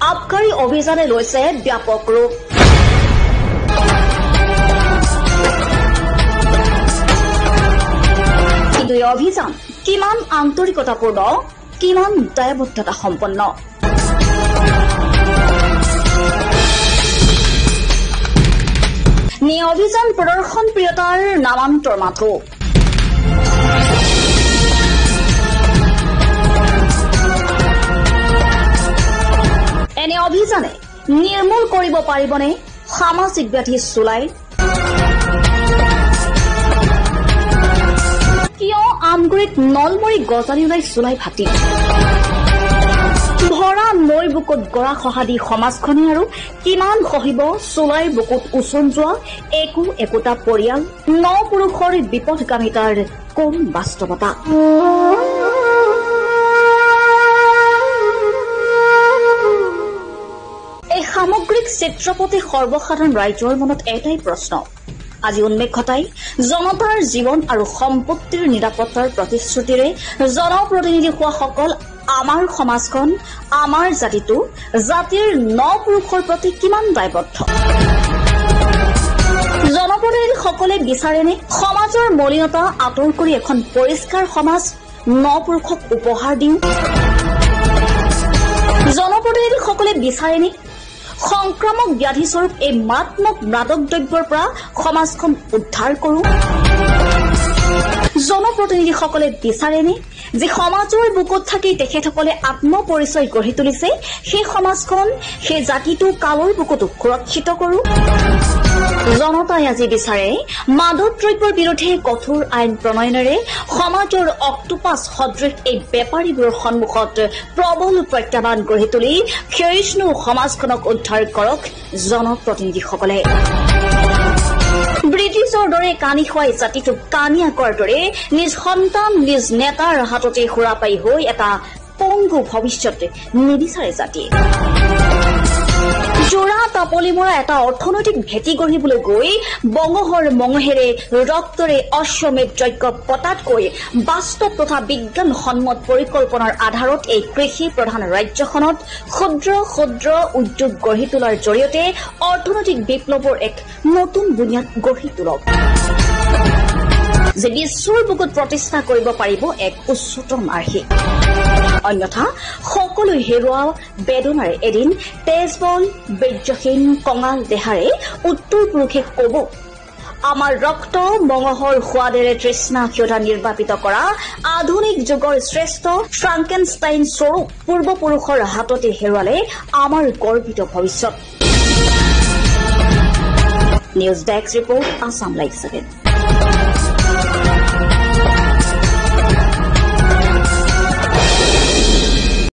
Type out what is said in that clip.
আবকাৰী অভিযানে লৈছে ব্যাপক ৰূপ। কিন্তু এই অভিযান কিমান আন্তৰিকতাপূৰ্ণ, কিমান দায়বদ্ধতা সম্পন্ন? নে অভিযান প্ৰদৰ্শন প্ৰিয়তাৰ নামান্তৰ মাথো? এনে অভিযানে নিৰ্মূল কৰিব পাৰিবনে সামাজিক ব্যাধি চুলাই? কিয় আমগুৰিত নলমৰি গজালি ওলাই চুলাই ভাটি? ভৰা নৈৰ বুকুত গৰা খহা দি সমাজখনে আৰু কিমান সহিব চুলাইৰ বুকুত উচন যোৱা একো একোটা পৰিয়াল, ন পুৰুষৰ বিপদগামিতাৰ কম বাস্তৱতা? এই সামগ্ৰিক চিত্ৰপটে সৰ্বসাধাৰণ ৰাইজৰ মনত এটাই প্ৰশ্ন আজি উন্মেষ ঘটাই জনতাৰ জীৱন আৰু সম্পত্তিৰ নিৰাপত্তাৰ প্ৰতিশ্ৰুতিৰে জনপ্ৰতিনিধি হোৱাসকল আমাৰ সমাজখন, আমাৰ জাতিটো, জাতিৰ ন পুৰুষৰ প্ৰতি কিমান দায়বদ্ধ? জনপ্ৰতিনিধিসকলে বিচাৰেনে সমাজৰ মলিনতা আঁতৰ কৰি এখন পৰিষ্কাৰ সমাজ ন পুৰুষক উপহাৰ দিওঁ? জনপ্ৰতিনিধিসকলে বিচাৰেনে সংক্ৰামক ব্যাধিস্বৰূপ এই মাৰাত্মক মাদক দ্ৰব্যৰ পৰা সমাজখন উদ্ধাৰ কৰো? জনপ্ৰতিনিধিসকলে বিচাৰেনে যে সমাজৰ বুকুত থাকি তেখেতসকলে আত্মপৰিচয় গঢ়ি তুলিছে সেই সমাজখন, সেই জাতিটো কালৰ বুকুতো সুৰক্ষিত কৰো? জনতাই আজি বিচাৰে মাদক দ্ৰব্যৰ বিৰুদ্ধে কঠোৰ আইন প্ৰণয়নেৰে সমাজৰ অক্টোপাছ সদৃশ এই বেপাৰীবোৰৰ সন্মুখত প্ৰবল প্ৰত্যাহ্বান গঢ়ি তুলি ক্ষয়িষ্ণু সমাজখনক উদ্ধাৰ কৰক জনপ্ৰতিনিধিসকলে। ব্ৰিটিছৰ দৰে কানি খুৱাই জাতিটোক কানিয়া কৰাৰ দৰে নিজ সন্তান, নিজ নেতাৰ হাততে সুৰাপায়ী হৈ এটা পংগু ভৱিষ্যত নিবিচাৰে জাতিয়ে। জোৰা টাপলি মৰা এটা অৰ্থনৈতিক ভেটি গঢ়িবলৈ গৈ বঙহৰ মঙহেৰে ৰক্তৰে অশ্বমেধ যজ্ঞ পতাতকৈ বাস্তৱ তথা বিজ্ঞানসন্মত পৰিকল্পনাৰ আধাৰত এই কৃষি প্ৰধান ৰাজ্যখনত ক্ষুদ্ৰ ক্ষুদ্ৰ উদ্যোগ গঢ়ি তোলাৰ জৰিয়তে অৰ্থনৈতিক বিপ্লৱৰ এক নতুন বুনিয়াদ গঢ়ি তোলক, যে বিশ্বৰ বুকুত প্ৰতিষ্ঠা কৰিব পাৰিব এক উচ্চতম আৰ্হি। অন্যথা সকলো হেৰুৱা বেদনাৰে এদিন তেজবল বীৰ্যহীন কঙাল দেহাৰে উত্তৰ পুৰুষে কব, আমাৰ ৰক্ত মঙহৰ সোৱাদেৰে তৃষ্ণা ক্ষুধা নিৰ্বাপিত কৰা আধুনিক যুগৰ শ্ৰেষ্ঠ ফ্ৰাংকেনষ্টাইন স্বৰূপ পূৰ্বপুৰুষৰ হাততে হেৰুৱালে আমাৰ গৰ্বিত ভৱিষ্যত। News desk report, Assam live 7।